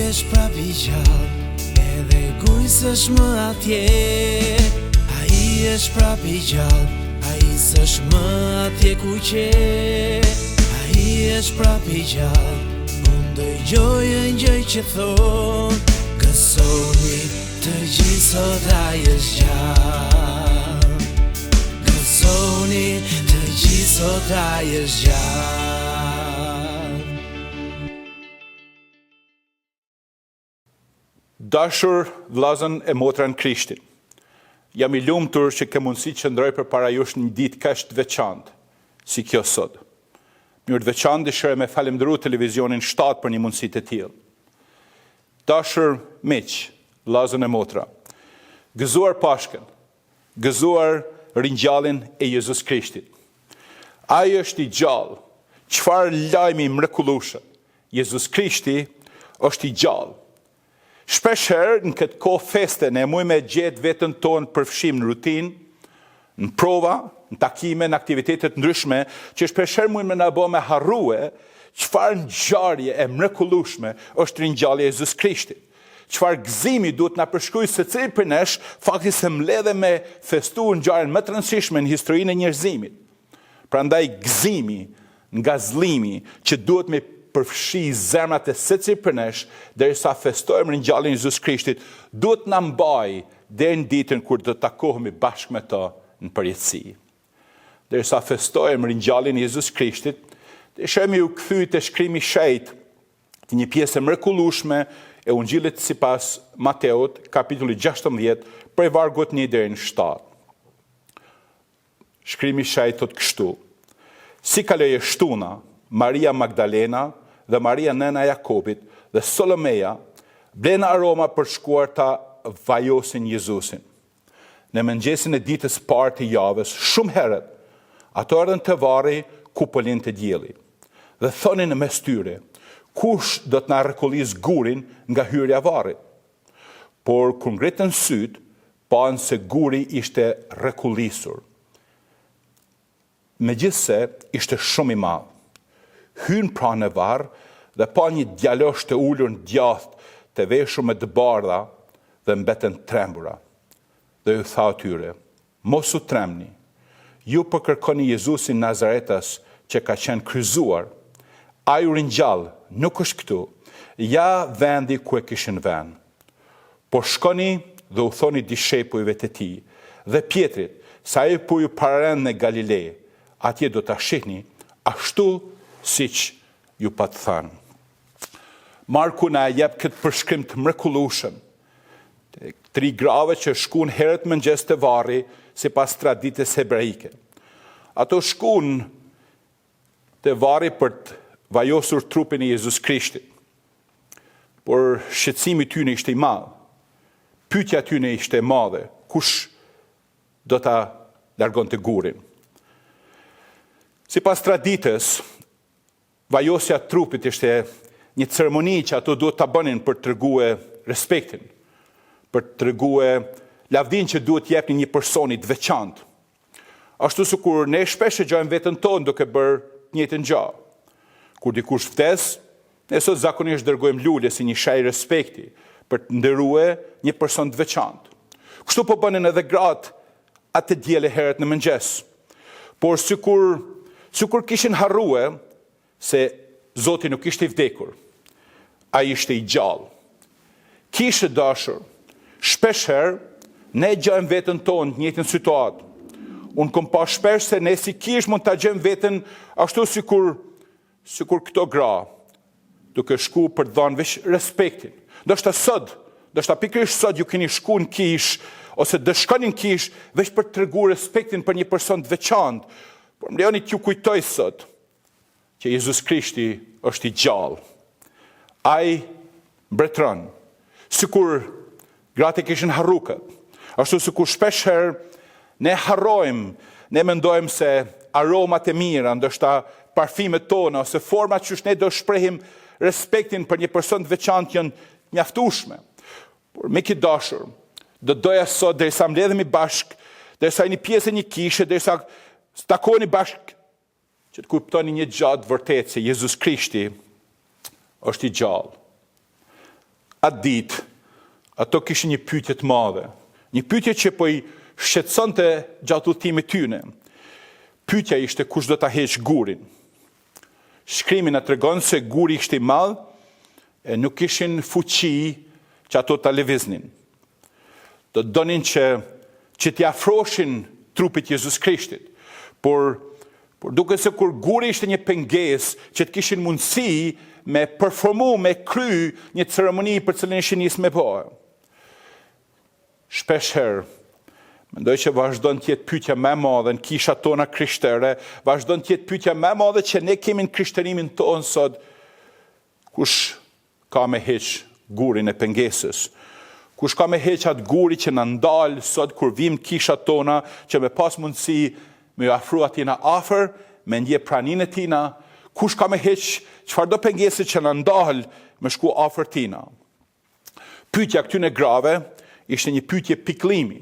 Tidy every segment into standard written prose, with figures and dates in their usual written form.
është prap i gjallë, edhe guri s'është më atje. Ai është prap i gjallë, ai s'është më atje ku qe. Ai është prap i gjallë, unë dëgjoj engjëj që thonë, gëzoni të gjithë sot ai është gjallë. Gëzoni të gjithë sot ai është gjallë. Dashur vllazën e motra në Krishtin, jam i lumtur që kem mundësi të qëndroj përpara jush në një ditë kaq të veçantë si kjo sot. Në mënyrë të veçantë dëshiroj me falënderu televizionin 7 për një mundësi të tillë. Dashur miq, vllazën e motra, gëzuar Pashkën, Gëzuar ringjalljen e Jezus Krishtit. Ai është i gjallë. Çfarë lajmi i mrekullueshëm. Jezus Krishti është i gjallë. Shpeshherë në këtë kohë feste ne mujmë me gjetë veten tonë përfshim në rutinë, në prova, në takime, në aktivitete të ndryshme, që shpeshherë mujnë me na bo me harrue çfarë ngjarje e mrekullueshme është ringjallja e Jezus Krishtit. Çfarë gëzimi duhet të na përshkojë secilin prej nesh fakti se mbledhemi me festu ngjarjen më të rëndësishme në historinë e njerëzimit. Prandaj gëzimi, ngazëllimi që duhet me përfshi zemrat e secilit prej nesh derisa festojmë ringjalljen e Jezus Krishtit, duhet të na mbajë deri në ditën kur do të takohemi bashkë me të në përjetësi. Derisa festojmë ringjalljen e Jezus Krishtit, dëshiroj me ju kthy te shkrimi i shenjtë Te një pjesë e mrekullueshme e Ungjillit sipas Mateut, kapitulli 16, prej vargut 1 deri në 7. Shkrimi i shenjtë thotë kështu: Si kaloi e shtuna, Maria Magdalena dhe Maria nëna e Jakobit dhe Solomeja blenë aroma për të shkuar ta vajosin Jezusin. Në mëngjesin e ditës së parë të javës, shumë herët, ato erdhën te varri ku po lindte dielli. Dhe thonin në mes tyre, kush do të na rrokullisë gurin nga hyrja e varrit? Por kur ngritën sytë, panë se guri ishte rrokullisur. Megjithëse ishte shumë i madh. Hynë pra në varr dhe panë një djalosh të ulur në djathtë të veshur me të bardha dhe mbetën të trembura. Dhe ju tha atyre, Mos u trembni. Ju po kërkoni Jezusin Nazaretas që ka qenë kryqëzuar. Ai u ringjall, nuk është këtu. Ja vendi ku e kishin vënë. Por shkoni dhe u thoni dishepujve të tij dhe Pjetrit se ai po ju pararend në Galile, atje do ta shihni, ashtu siç ju pat thënë. Marku na e jep këtë përshkrim të mrekullueshëm të tri grave që shkun herët mëngjes te varri sipas traditës hebraike. Ato shkun te varri për të vajosur trupin e Jezus Krishtit. Por shqetësimi i tyne ishte i madh. Pyetja e tyne ishte e madhe, kush do ta largonte gurin? Sipas traditës, vajosja e trupit ishte një ceremoni që ato duhet ta bënin për të tregue respektin, për të tregue lavdinë që duhet jepnin një personi të veçantë. Ashtu sikur ne shpesh e gjejmë veten tonë duke bërë të njëjtën gjë. Kur dikush vdes, ne sot zakonisht dërgojmë lule si një shenjë respekti për të nderue një person të veçantë. Kështu po bënin edhe gratë atë të diele herët në mëngjes. Por sikur sikur kishin harrue se Zoti nuk ishte i vdekur, ai ishte i gjallë. Kishë e dashur, shpeshherë ne gjejmë veten tonë në të njëjtën situatë. Unë kom pa shpesh se ne si kishë mund ta gjejmë veten ashtu sikur sikur këto gra, duke shku për të dhënë veç respektin. Ndoshta sot, ndoshta pikërisht sot ju keni shku në kishë ose do shkoni në kishë veç për të tregu respektin për një person të veçantë. Por më lejoni t'ju kujtoj sot që Jezus Krishti është i gjallë. Ai mbretëron. Sikur gratë e kishin harru këtë. Ashtu sikur shpeshherë ne harrojmë, ne mendojmë se aromat e mira, ndoshta parfimet tona ose format qysh ne do shprehim respektin për një person të veçantë janë të mjaftueshme. Por mik i dashur, do doja sot derisa mbledhemi bashkë, derisa jeni pjesë e një kishe, derisa takoheni bashkë që të kuptoni një gjë të vërtetë se Jezus Krishti është i gjallë. Atë ditë, ato kishin një pyetje të madhe, një pyetje që po i shqetësonte gjatë udhëtimit tyne. Pyetja ishte kush do ta heqë gurin. Shkrimi na tregon se guri ishte i madh e nuk kishin fuqi që ato ta lëviznin. Do të donin që që t'i afroshin trupit Jezus Krishtit. Por por duket se kur guri ishte një pengesë që të kishin mundësi me performu, me kry një ceremoni për cilën ishin nisë me bo. Shpesh herë, mendoj që vazhdon të jetë pyetja më e madhe në kishat tona krishtere, vazhdon të jetë pyetja më e madhe që ne kemi në krishterimin tonë sot, kush ka me heq gurin e pengesës? Kush ka me heq atë guri që na ndal sot kur vijmë në kishat tona që me pas mundësi me ju afru atina afër, me ndje praninë e tina, kush ka me heq çfarëdo pengese që na ndal me shku afër tina? Pyetja këtyne grave ishte një pyetje pikëllimi,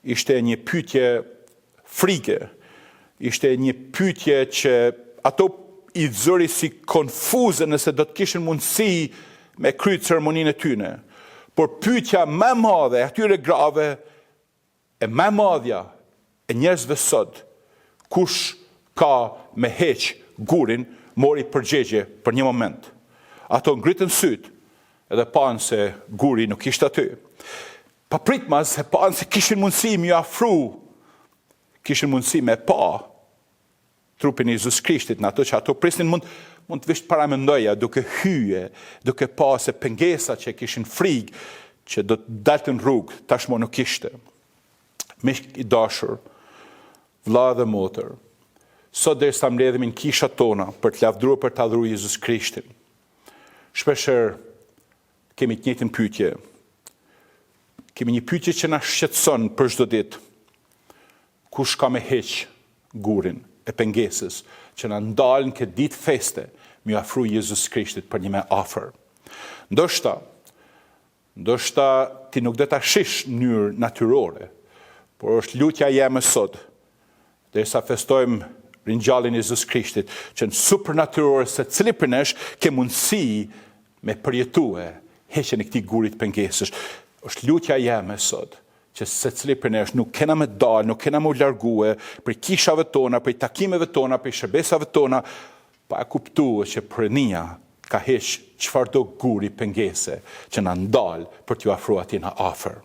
ishte një pyetje frike, ishte një pyetje që ato i zëri si konfuze nëse do të kishin mundësi me kry ceremoninë e tyne. Por pyetja më e madhe e atyre grave E më e madhja e njerëzve sot, kush ka me heq gurin, mori përgjegje për një moment. Ato ngritën sytë edhe panë se guri nuk ishte aty. Papritmas e panë se kishin mundësi me ju afru, kishin mundësi me pa trupin e Jezus Krishtit, në ato që ato prisnin mund mund të veç paramendoja duke hyje, duke pa se pengesa që kishin frikë që do të dalte në rrugë, tashmë nuk ishte. Miq i dashur, vëlla dhe motër, sot derisa mbledhemi në kishat tona për të lavdëruar për të adhuruar Jezus Krishtin. Shpeshherë kemi të njëjtën pyetje. Kemi një pyetje që na shqetëson për çdo ditë. Kush ka me heq gurin e pengesës që na ndal në këtë ditë feste me ju afru Jezus Krishtit përnjëme afër? Ndoshta, ndoshta ti nuk do ta shish në mënyrë natyrore, por është lutja jeme sot, derisa festojmë ringjalljen e Jezus Krishtit, që në supernatyrore secili prej nesh ke mundësi me përjetue heqjen e këtij gurit pengesës. Është lutja jeme sot, që secili prej nesh nuk kena me dalë, nuk kena me u largue prej kishave tona, prej takimeve tona, prej shërbesave tona, pa e kuptue që Perënia ka heq çfarëdo guri pengese që na ndal për t'ju afru atina afër.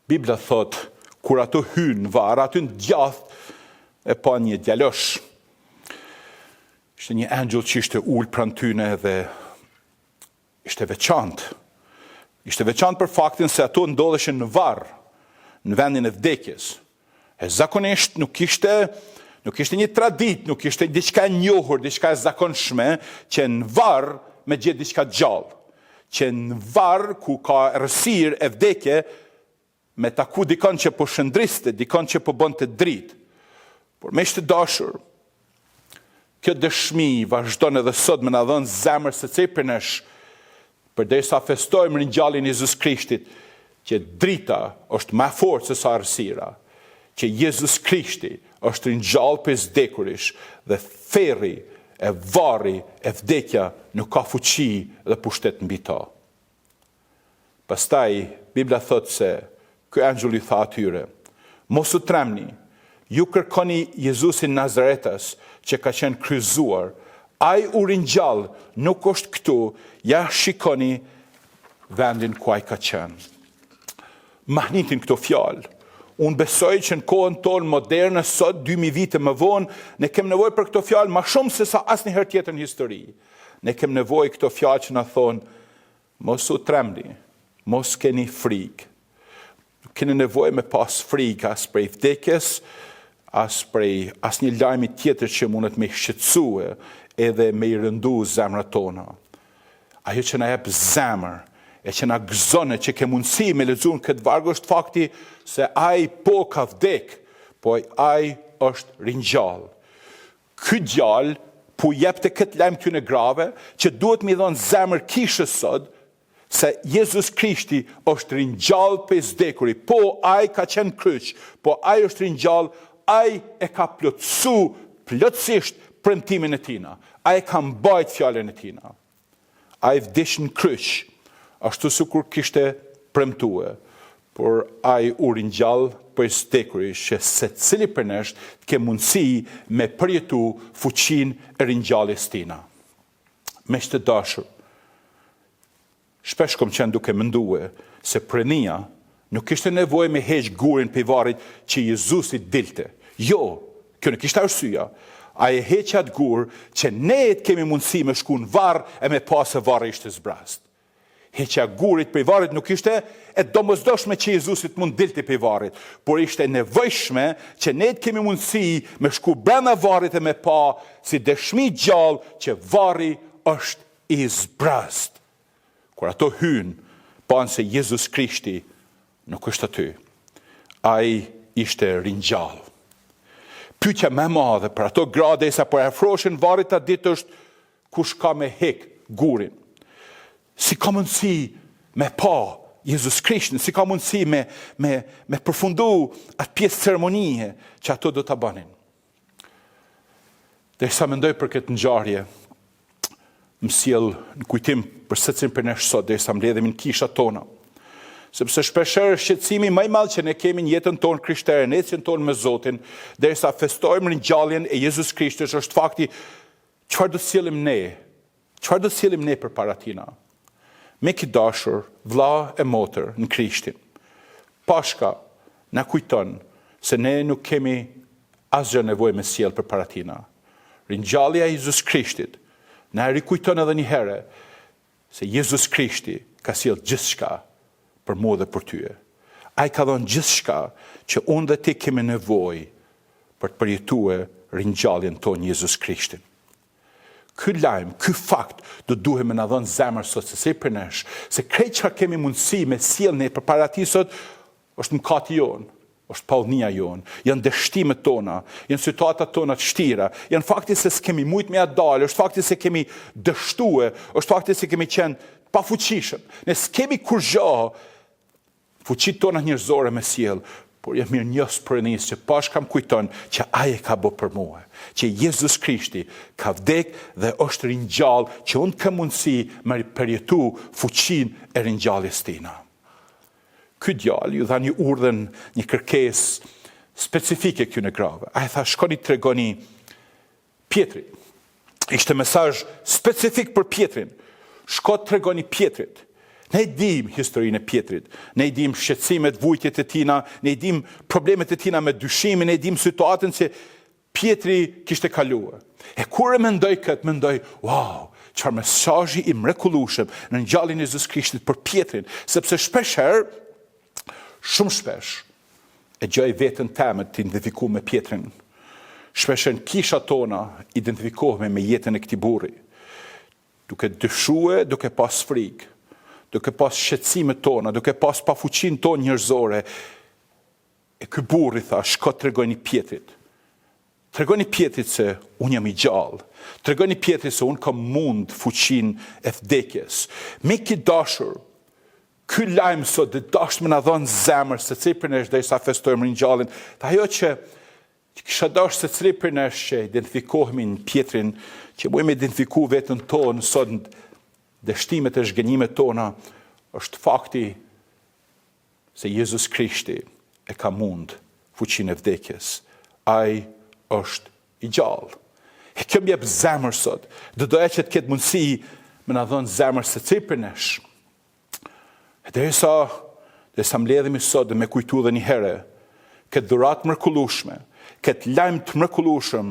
Bibla thotë, kur ato hynë në varr, aty në djathtë e pa një djalosh. Ishte një engjëll që ishte ulë pranë tyne dhe Ishte veçantë. Ishte veçantë për faktin se ato ndodheshin në varr, në vendin e vdekjes. E zakonisht nuk ishte nuk ishte një traditë, nuk ishte diçka e njohur, diçka e zakonshme që në varr me gjetë diçka të gjallë, që në varr ku ka errësirë e vdekje me taku dikon që po shndriste, dikon që po bënte dritë. Por miq të dashur, kjo dëshmi vazhdon edhe sot me na dhënë zemër secilit prej nesh, përderisa festojmë ringjalljen e Jezus Krishtit, që drita është më e fortë se sa errësira, që Jezus Krishti është ringjallë prej s'vdekurish dhe ferri e varri e vdekja nuk ka fuqi dhe pushtet mbi to. Pastaj, Bibla thotë se ky engjëll ju tha atyre, Mos u trembni, ju kërkoni Jezusin Nazaretas, që ka qenë kryqëzuar. Ai u ringjall, nuk është këtu, ja shikoni vendin ku ai ka qenë. Mahnitin këto fjalë. Unë besoj që në kohën tonë moderne sot, 2000 vite më vonë, ne kem nevojë për këto fjalë ma shumë se sa asnjëherë tjetër në histori. Ne kem nevojë këto fjalë që na thonë, Mos u trembni, mos keni frikë. Nuk keni nevojë me pas frikë as prej vdekjes, as prej asnjë lajmi tjetër që mundet me i shqetësue edhe me i rëndu zemrat tona. Ajo që na jep zemër, e që na gëzon e që ke mundësi me lexu në këtë varg është fakti se ai po ka vdek, po ai është ringjallë. Ky djalë po jepte këtë lajm këtyne grave që duhet me i dhënë zemër kishës sot se Jezus Krishti është ringjallë prej s'vdekuri, po ai ka qenë në kryq, po ai është ringjallë, ai e ka plotësu plotësisht premtimin e tina, ai e ka mbajt fjalën e tina. Ai vdiq në kryq, ashtu sikur kishte premtue, por ai u ringjall prej së vdekurish që secili prej nesh të kemë mundësi me përjetu fuqinë e ringjalljes tina. Miq të dashur, Shpesh kom qenë duke mendue se Perënia nuk kishte nevojë me heq gurin prej varrit që Jezusi të dilte. Jo, kjo nuk ishte arsyeja. Ai e heqi atë gur që ne të kemi mundësi me shku në varr e me pa se varri ishte zbrazt. Heqja e gurit prej varrit nuk ishte e domosdoshme që Jezusi të mund dilte prej varrit, por ishte e nevojshme që ne të kemi mundësi me shku brenda varrit e me pa si dëshmi gjallë që varri është i zbrazët. Kur ato hynë, panë se Jezus Krishti nuk është aty. Ai ishte ringjallë. Pyetja më e madhe për ato gra derisa po i afroheshin varrit atë ditë është kush ka me hek gurin. Si ka mundësi me pa Jezus Krishtin, si ka mundësi me, me, me përfundu atë pjesë ceremonie që ato do ta bënin. Derisa mendoj për këtë ngjarje, më sjell në kujtim për secilin prej nesh sot, derisa mbledhemi në kishat tona. Sepse shpeshherë shqetësimi më i madh që ne kemi në jetën tonë krishtere, në ecjen tonë me Zotin, derisa festojmë ringjalljen e Jezus Krishtit, është fakti çfarë do të sjellim ne Çfarë do të sjellim ne përpara Tina? Mik i dashur, vlla e motër në Krishtin. Pashka na kujton se ne nuk kemi asgjë nevojë me sjellë përpara Tina. Ringjallja e Jezus Krishtit na e rikujton edhe një herë se Jezus Krishti ka sjellë gjithçka për mua dhe për ty. Ai ka dhënë gjithçka që unë dhe ti kemi nevojë për të përjetue ringjalljen tonë Jezus Krishtin. Ky lajm, ky fakt do duhej me na dhënë zemër sot secilit prej nesh, se krejt çka kemi mundësi me sjell ne përpara tij sot është mëkati jonë, është paudhnia jonë, janë dështimet tona, janë situatat tona të shtira, janë fakti se s'kemi mujt me ia dalë, është fakti se kemi dështue, është fakti se kemi qenë të pafuqishëm. Ne s'kemi kurgjo Fuqitë tona njerëzore me sjell, por jam mirënjohës Perëndisë që Pashka më kujton që Ai e ka bo për mua, që Jezus Krishti ka vdek dhe është ringjall që unë të kem mundësi me përjetu fuqinë e ringjalljes tina. Ky djalë ju dha një urdhën, një kërkesë specifike këtyne grave. Ai tha shkoni tregoni Pjetrit. Ishte mesazh specifik për Pjetrin. Shko tregoni Pjetrit. Ne i dimë historinë e Pjetrit, ne i dimë shqetësimet, vujtjet e tina, ne i dimë problemet e tina me dyshimin, ne i dimë situatën që Pjetri kishte kaluar. E kur e mendoj këtë, mendoj, wow, çfarë mesazhi i mrekullueshëm në ngjalljen e Jezus Krishtit për Pjetrin, sepse shpesh herë, shumë shpesh, E gjej veten teme të identifiku me Pjetrin. Shpesh në kishat tona identifikohemi me jetën e këtij burri. Duke dyshue, duke pas frikë, duke pas shqetësimet tona, duke pas pafuqinë tonë njerëzore. E ky burri tha, shko tregoni Pjetrit. Tregoni Pjetrit se unë jam i gjallë. Tregoni Pjetrit se unë kam mund fuqinë e vdekjes. Mik i dashur, Ky lajm sot do dashtë me na dhënë zemër secili prej nesh derisa festojmë ringjalljen. Dhe ajo që kisha dashtë secili prej nesh që identifikohemi në Pjetrin, që mujmë identifiku veten tonë sot në dështimet e zhgënjimet tona, është fakti se Jezus Krishti e ka mund fuqinë e vdekjes. Ai është i gjallë. E kjo më jep zemër sot. Do doja që të ketë mundësi me na dhënë zemër secili prej nesh. E derisa, derisa mbledhemi sot dhe me kujtu edhe një herë, këtë dhuratë të mrekullueshme, këtë lajm të mrekullueshëm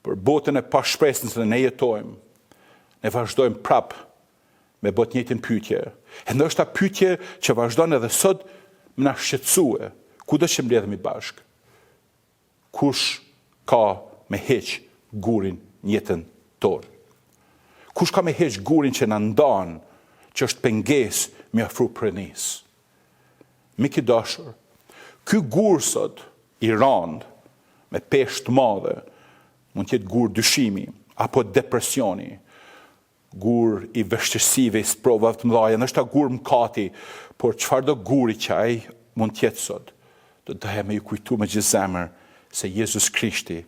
për botën e pashpresë në cilën ne jetojmë, ne vazhdojmë prapë me bo të njëjtën pyetje. E ndoshta pyetje që vazhdon edhe sot me na shqetësue, kudo që mbledhemi bashkë. Kush ka me heq gurin në jetën tonë? Kush ka me heq gurin që na ndan, që është pengesë me afru Perëndisë? Mik i dashur, ky gur sot i randë, me peshë të madhe, mund të jetë gur dyshimi apo depresioni, gur i vështirësive, i sprovave të mëdha, ndoshta gur mëkati, por çfarëdo guri që ai mund të jetë sot, do të doja me ju kujtu me gjithë zemër se Jezus Krishti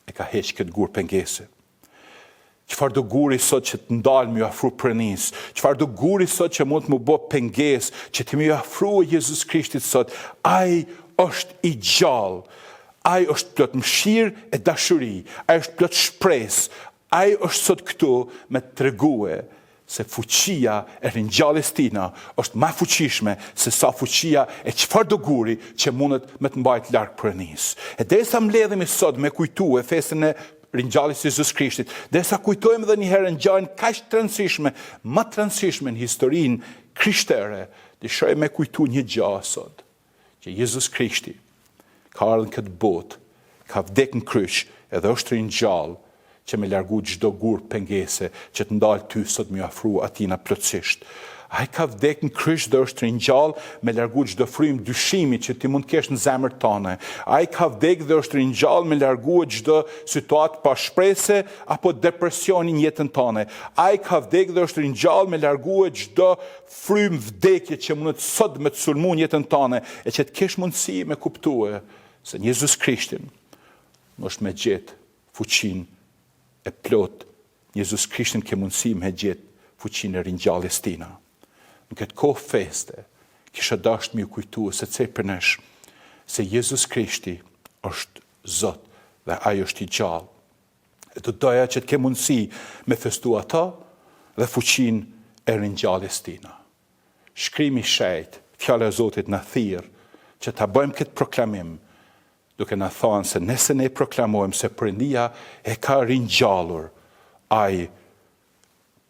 e ka heq këtë gur pengese. Çfarëdo guri sot që të ndal me ju afru Perëndisë, çfarëdo guri sot që mund të m'u bo pengesë që ti me ju afru Jezus Krishtit sot, ai është i gjallë, ai është plot mëshirë e dashuri, ai është plot shpresë, ai është sot këtu me të tregue se fuqia e ringjalljes tina është ma e fuqishme se sa fuqia e çfarëdo guri që mundet me të mbajt larg Perëndisë. E derisa mbledhemi sot me kujtue festën e ringjalljes së Jezus Krishtit, derisa kujtojmë edhe një herë ngjarjen kaq të rëndësishme, më të rëndësishme në historinë krishtere, dëshiroj me kujtu një gja sot, që Jezus Krishti ka ardhur në këtë botë, ka vdek në kryq edhe është ringjallë që me largu çdo gur pengese që të ndal ty sot me ju afru atina plotësisht. Ai ka vdek në kryq dhe është ringjallë me largu çdo frymë dyshimi që ti mund të kesh në zemër tane. Ai ka vdek dhe është ringjallë me largu çdo situatë pashprese apo depresioni në jetën tane. Ai ka vdek dhe është ringjallë me largu çdo frymë vdekje që mundet sot me të sulmu në jetën tane e që të kesh mundësi me kuptue se në Jezus Krishtin është me gjetë fuqinë e plotë në Jezus Krishtin ke mundësi me gjetë fuqinë e ringjalljes tina. Në këtë kohë feste, kisha dashtë me ju kujtu secilit prej nesh, se Jezus Krishti është Zot dhe Ai është i gjallë. E do doja që të ke mundësi me festu ato dhe fuqinë e ringjalljes tina. Shkrimi i shenjtë, fjala e Zotit na thirr që ta bëjmë këtë proklamim, duke na thanë se nëse ne proklamojmë se Perëndia e ka ringjallur, ai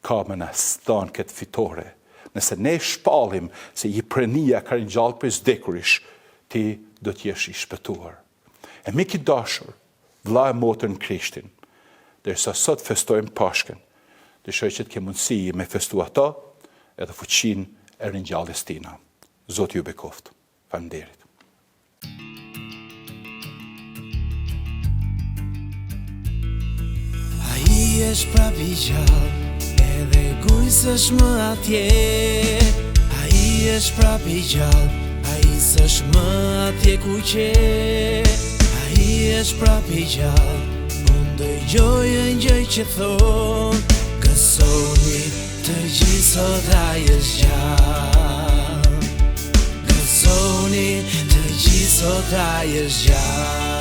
ka me na dhanë këtë fitore. Nëse ne shpallim se i Perëndia ka ringjallë prej s'vdekurish, ti do të jesh i shpëtuar. E mik i dashur, vëlla e motër në Krishtin, derisa sot festojmë Pashkën, dëshiroj që të ke mundësi me festu ato edhe fuqinë e ringjalljes tina. Zoti ju bekoftë. Faleminderit. Ai është prapë i gjallë, edhe guri s'është më atje. Ai është prapë i gjallë, ai s'është më atje ku qe. Ai është prapë i gjallë, unë dëgjoj engjëj që thonë, gëzoni të gjithë sot ai është gjallë. Gëzoni të gjithë sot ai është gjallë.